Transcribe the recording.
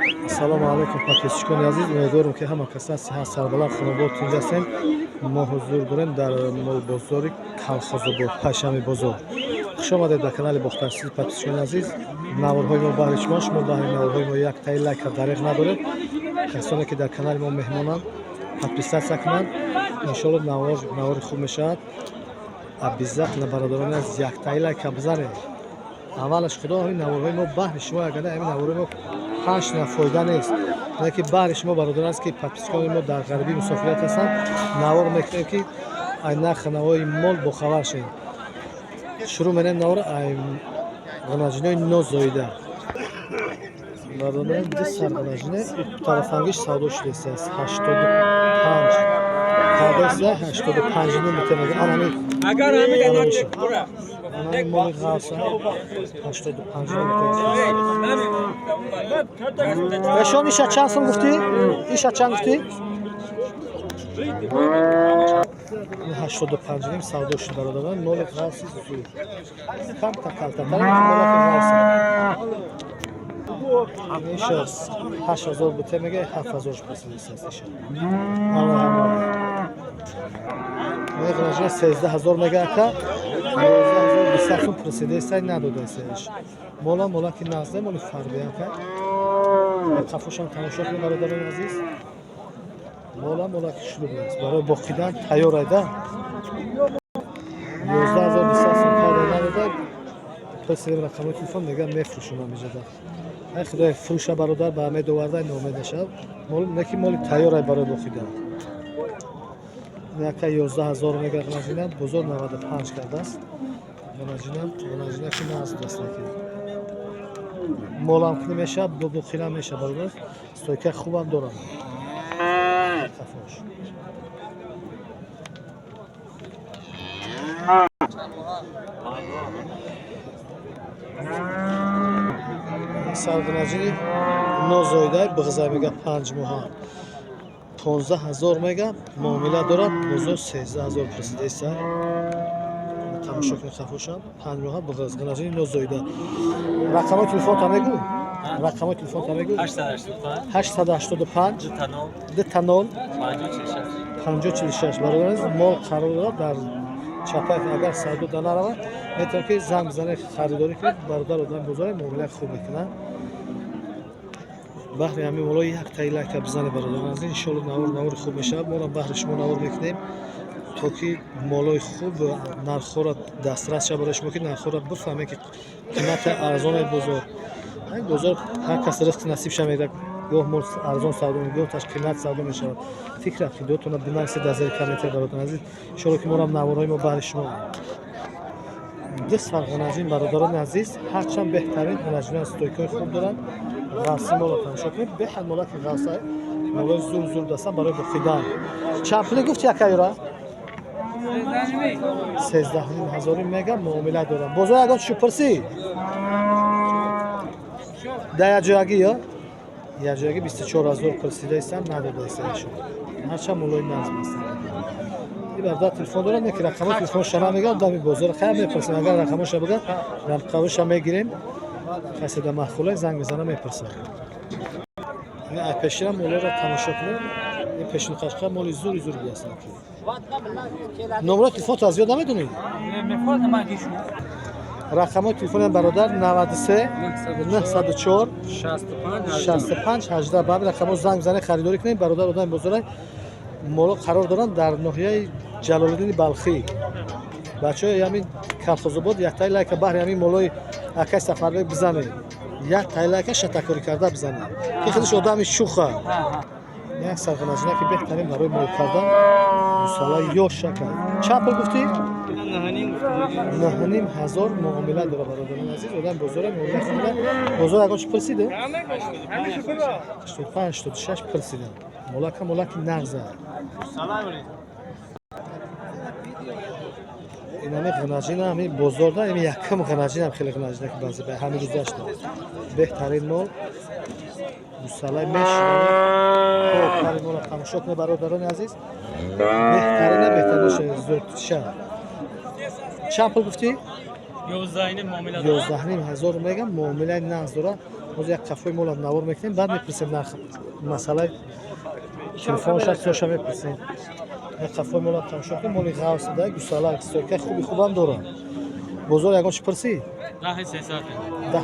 Ассалому алайкум, подписчикони азиз. Умедворам, ки ҳама каса сиҳат, сарбаланд, хонобод, тинҷ ҳастем. Мо ҳузур дорем дар молбозори Калхозобод, Панҷшанбе бозор. Хуш омадед ба канали Бохтарсиз, подписчикони азиз. Наворҳои мо баҳри шумо, шумо баҳри наворҳои мо як таи лайка дареғ надоред. Касоне ки дар канали мо меҳмонанд, подписаться кунанд. Иншоалло, навор навори хуб мешавад. Обязательно, бародарони азиз, як таи лайка бизанед. Аввалаш худо, ҳамин наворҳои мо баҳри шумо. Агар ҳамин наворҳои мо панҷ на фоида нест, ки баҳри шумо, бародарон аст, ки подписчикони мо дар ғарибӣ, мусофират ҳастанд, навор мекунем, ки ай нархи навои мол бохабар шавем. Шурӯъ менем навора ай ғанаҷинои нозоида. Бародарон, ду сар ғанаҷине тарафангиш савдо шудааст, 85 кардааст, 85 ним метавонад. Анами Агар ҳамин анами моли ғавса 85 ним метавонад. Эшон, иша чанд сум гуфтӣ? Иша чанд гуфтӣ? 85 ним савдо шуд, бародарон. Моли ғавси зур, камта калтатар, молаки ғавса. Иша 8000 буте мега, 7000 пурсидааст иша. Меғража 13 000 мега, ака, 11 200 сум пурсидааст, надодааст. Мола молаки нағзе, моли фарби, ака. Қафошам тамошо кунед, бародарони азиз. Мола молаки шурӯъ аст, барои боқидан тайёр айда. 11 200 сум карда, надода. Пурсидем рақамҳои телефон, мега, мефурӯшам иҷода. Ай худоя, фурӯша, бародар, ба ҳамед оварда, ноумед нашав. Неки моли тайёр ай барои боқидан. Яка 11 000 мега ғанажина, бозор 95 кардааст. Ғанажина, ғанажина ки нағз аст, ки молам кунӣ мешавад, бухира мешавад, бародар. Стойка хубам дорам. Қафош. Сарғанаҷини нозоида, биғза мега, 5 моҳа, 15 000 мега, муомила дорад. Бозор 13 000 пурсидеса. Тамошо кунед қафошам, 5 моҳа, биғз, ғанаҷини нозоида. Рақамҳои телефонта мегӯ, рақамҳои телефонта мегӯ. 885. 885. 00. 00. 5046. 5046. Бародари, мол қарор дорад дар Чапаев. Агар савдо да наравад, метавонед ки занг бизанед, харидорӣ кунед. Бародар, одами бозоре, муомилаи хуб мекунанд. Баҳри ҳамин молои як таи лайка бизанед, бародарон азиз. Иншоалло, навор навори хуб мешавад. Моро баҳри шумо навор мекунем, то ки молои хуб, нархҳоро дастрас шавад барои шумо, ки нархҳоро бифаҳмед, ки қимати арзоне бозор. Ҳамин бозор ҳар кас ризқи насибша медиҳад. Гоҳ мол арзон савдо, гоҳ таш қимат савдо мешавад. Фикр ақидотонро бинависед дар зери комментар, бародарон азиз. Иншоалло, ки морам наворҳои мо баҳри шумо. Ду сар ғанаҷин, бародарони азиз, ҳарчанд беҳтарин ғанаҷинон, стойкаҳои хуб доранд. Ғавси моло тамошо кунед, беҳад молаки ғавса, молои зур зур дастан барои боқидан. Чанд пуле гуфти, акаюра? 13 500 мега, муомила дорам. Бозор ягон чишу пурсӣ да якҷоягӣ ё якҷоягӣ 24 000 пурсидаистам, надодаистам. Ҳарчанд молои назм ҳастанд. И бародар телефон дорад, не ки рақамҳои телефонша намегӯям. Дами бозор хайр мепурсем. Агар рақамҳоша бигӯяд, рақамҳоша мегирем. Касе да маъқуле, занг мезана, мепурсад. Ай пешина молоро тамошо кунем. Ин пешину қашқа моли зури зур биҳастанд. Номрои телефонто аз ёд намедонӣ? Рақамҳои телефони бародар 93 904 65 18. Ба ҳамин рақамҳо занг бизанед, харидорӣ кунед. Бародар одами бозора, моло қарор доранд дар ноҳияи Ҷалолиддини Балхӣ. Бачаҳои ҳамин Калхозобод, яктаи лайка баҳри ҳамин молои акай Сафарбек бизанед, як таи лайка шатакорӣ карда бизанед, ки худаш одами шуха. Як сарғанаҷина, ки беҳтарин барои мол кардан, мусалла ёшака. Чанд пул гуфтӣ? 9500, муомила дора. Бародарони азиз, одам бозора, муомила хуб. Бозор ягон чи пурсиде? 85, 86 пурсидам. Молака молаки нағза. Инами ғанаҷина, ҳамин бозорда ами якум ғанаҷинам, хеле ғанаҷина, ки баъзе ҳамин рӯзашта беҳтарин мол, мусаллай мешудани. Беҳтарин мола тамошо кунед, бародарони азиз, беҳтарина, беҳтаринаша, зуртша. Чанд пул гуфтӣ? 11 5 муомила дорад. 11 500 мегам, муомилаи нағз дора. Ҳозир як қафои молам навор мекунем, баъд мепурсем нарх, масъалаи телефонша, чизоша мепурсем. Як қафои молам тамошо кунем. Моли ғавс да, гусалак, стойкаи хуби хубам дорад. Бозор ягон чӣ пурсӣ? 10 300. 10.